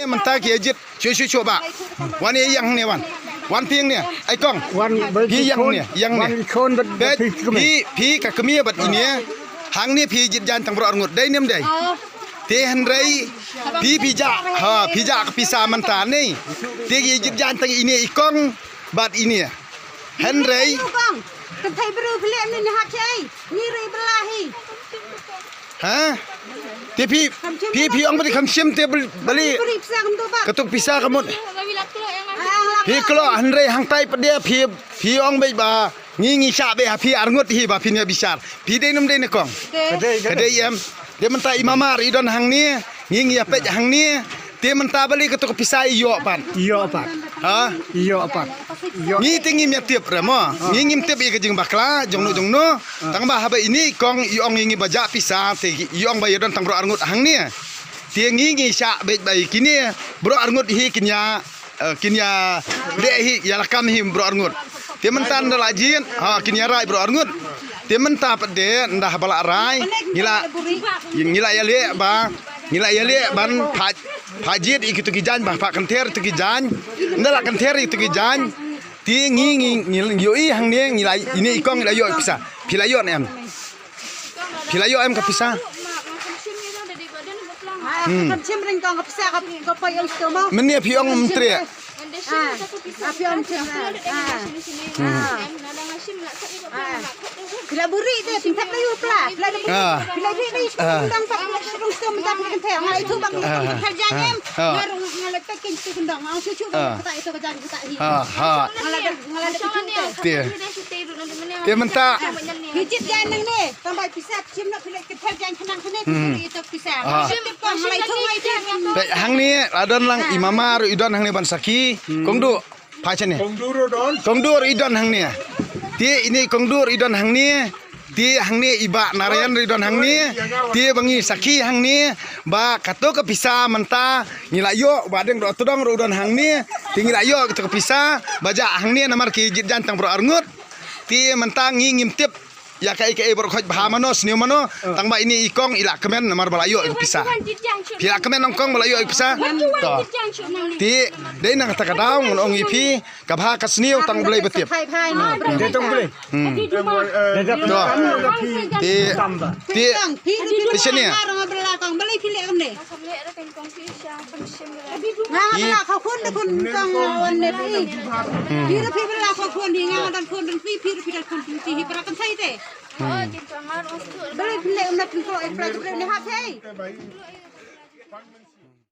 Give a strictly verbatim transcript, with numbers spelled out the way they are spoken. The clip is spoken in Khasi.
Mynta ki ïa jied shuh shuh shuh bah. Wan ïa ïeng hangne wan. Wan phi ïeng ne. Ai kong. Wan ba phi ïeng hangne, ïeng hangne. Wan khon ba phi phi ka kmie bad ine. Hangne phi jied jaiñ tang baroh arngut. Dei ne ym dei? Te hynrei phi phi jah. Ha, phi jah ka pisa mynta ne. Te ki jied jaiñ tang ine i kong bad ine. Hynrei. Kong. Kynthei briew phi leh ne hap chei. Ngi ri bela hi. Ha? Te phi phi phi ong bali kham shim te bal-, bali. Bali pisa kam tu ba. Katuk pisa ka mut. Phi kloi hynrei hangtai pat de phi phi ong beit ba ngi ngi shah beit ha phi arngut hi ba phin ïa bishar. Phi dei ne ym dei ne kong. Ka dei em. Te mynta i mama ruh i don hangne. Ngi ngi ïa peit hangne. Te mynta bali katuk ka pisa i ïoh pat. Ïoh pat. Ha? Ïoh pat. Ïoh. Ngi te ngim ïa tip re mo. Ngi ngim tip ïa ka jingbakla jongno jongno. Tang ba haba ine i kong i ong ïa ngi ba jah pisa te i ong ba ïa don tang baroh arngut hangne. Te ngi ngi shah beit ba ïa kine baroh arngut hi kin ïa, eh, kin ïa leh hi ïa lakam hi baroh arngut. Te mynta nda la jied ha kin ïa rai baroh arngut. Te mynta pat de nda haba la rai ngi la ngi la ïa leh ba ngi la ïa leh ban pha pha jied ïa kitu ki jaiñ ba pha kynthei tu ki jaiñ. Nda la kynthei tu ki jaiñ. Te ngi ngi ngi ïohi hangne ngi la ine i kong ngi la ïoh pisa. Phi la ïoh ne em? Phi la ïoh em ka pisa? Hmm. Mynne phi ong ym treh. Ah, ah, phi ong ym treh. Ah. Ah. Phi la buri te, phi thep la ïoh pla, phi la buri. Ah. Phi la buri ni. Ah. Dang pa, dang stem, dang pa, dang pa, dang pa, Ah. Ah. Ah. Ha, ha. Te. Te mynta. Hmm. Te hangne la don lang i mama ruh i don hangne ban sakhi. Hmm. Kong Duh. Pha shane. Kong Duh ruh don. Kong Duh ruh i don hangne. Te ine Kong Duh ruh i don hangne. Te hangne i Bah Narayan ruh i don hangne. Te ba ngi sakhi hangne ba kato ka pisa mynta ngi la ïoh ba dang ruh Tdong ruh don hangne. Te ngi la ïoh kato ka pisa ba jah hangne namar ki jied jaiñ tang baroh arngut. Te mynta ngi ngim tip ïa kaei kaei baroh khoit bha mano sniew mano. Tang ba ine i kong i la kmen namar ba la ïoh ka pisa. Phi la kmen ong kong ba la ïoh ka pisa. To. Te dei na kata ka daw ngan ong ïa phi. Ka bha ka sniew tang Blei ba tip. Dei tang Blei. Hmm. To. Te, te, te shane. Hmm.